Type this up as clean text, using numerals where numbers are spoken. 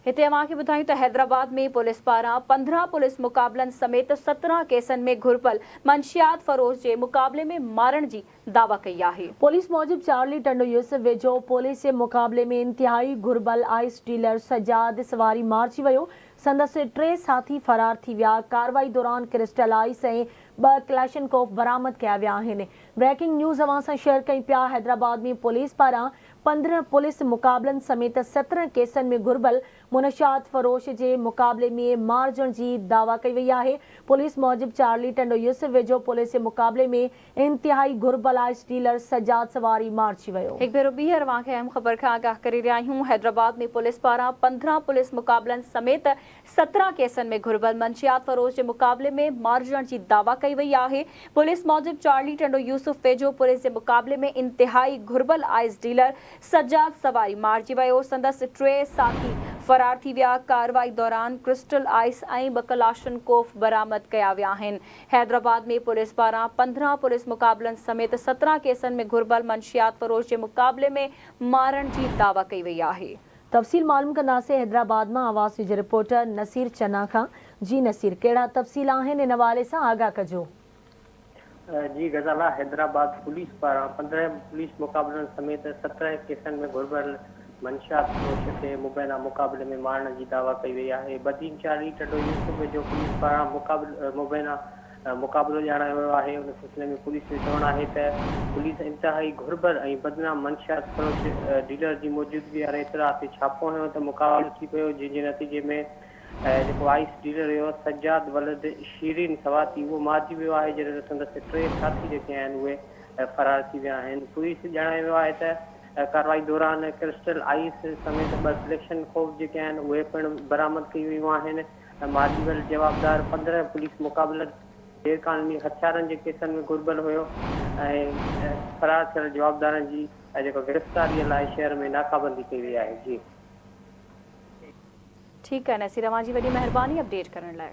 هتي اوهان کي ٻڌايون ته حيدرآباد ۾ پوليس پاران 15 پوليس مقابلن سميت 17 ڪيسن ۾ گهربل منشيات فروش جي مقابلي ۾ مارڻ جي دعويٰ ڪئي آهي. پوليس موجب چارلي ٽنڊو يوسف ويجهو پوليس جي مقابلي ۾ انتهائي گهربل آئس ڊيلر سجاد سواري مارجي ويو، سندس ٽي ساٿي فرار ٿي ويا، ڪارروائي دوران ڪرسٽل آئس ۽ ٻه ڪلاشنڪوف برآمد ڪيا ويا آهن. بريڪنگ نيوز اوهان سان شيئر ڪيون پيا حيدرآباد ۾ پوليس پاران 15 پوليس مقابلن سميت 17 ڪيسن ۾ گهربل منشيات فروش جي مقابلي ۾ مارجڻ جي دعويٰ ڪئي وئي آهي. پوليس موجب چارلي ٽنڊو يوسف ويجهو پوليس جي مقابلي ۾ انتهائي گهربل آئس ڊيلر سجاد سواري مارجي ويو. هڪ ڀيرو ٻيهر اوهان کي اهم خبر کان آگاهه ڪري رهيا آهيون، حيدرآباد ۾ پوليس پاران 15 پوليس مقابلن سميت 17 ڪيسن ۾ گهربل منشيات فروش جي مقابلي ۾ مارجڻ جي دعويٰ ڪئي وئي آهي. پوليس موجب چارلي ٽنڊو يوسف ويجهو پوليس جي مقابلي ۾ انتهائي گهربل آئس ڊيلر سجاد سواري مارجي ويو، سندس ٽي ساٿي فرار ٿي ويا، ڪارروائي دوران ڪرسٽل آئس ۽ ٻه ڪلاشنڪوف برآمد ڪيا ويا آهن. حيدرآباد ۾ پوليس پاران 15 پوليس مقابلن سميت 17 ڪيسن ۾ گهربل منشيات فروش جي مقابلي ۾ مارڻ جي دعويٰ ڪئي وئي آهي. تفصيل معلوم ڪنداسين حيدرآباد مان آواز نيوز جي رپورٽر نصير چنا کان جي نصير ڪهڙا تفصيل آهن ان حوالي سان آگاهه ڪجو. جي غزالا حيدرآباد پوليس پاران 15 پوليس مقابلن سميت 17 ڪيسن ۾ گهربل منشيات فروش کي مبينا مقابلي ۾ مارڻ جي دعويٰ ڪئي وئي آهي بدين چارلي ٽنڊو يوسف ويجهو پوليس پاران مبينا مقابلو ڄاڻايو ويو آهي، ان سلسلي ۾ پوليس جو چوڻ آهي ته پوليس انتهائي گهربل ۽ بدنام منشيات فروش ڊيلر جي موجودگي واري اطلاع تي ڇاپو هنيو ته مقابلو ٿي پيو جنهن جي نتيجي ۾ جيڪو آئيس ڊيلر هيو سجاد ولد شيرين سواتي اهو مارجي ويو آهي جڏهن ته سندس ٽي ساٿي جيڪي آهن اهي فرار ٿي ويا آهن پوليس ڄاڻايو ويو آهي ته ڪارروائي دوران ڪرسٽل آئيس سميت ٻه ڪليڪشن خوف جيڪي آهن اهي پڻ برآمد ڪيون ويون آهن. ۽ مارجي ويل جوابدار 15 پوليس مقابلن غير قانوني هٿيارن جي ڪيسن ۾ گهربل هيو ۽ فرار ٿيل جوابدارن جي جيڪو گرفتاري لاء شهر ۾ ناڪابندي ڪئي وئي آهي جي. ٺيڪ آهي نصير اوهان جي وڏي مهرباني اپڊيٽ ڪرڻ لاء.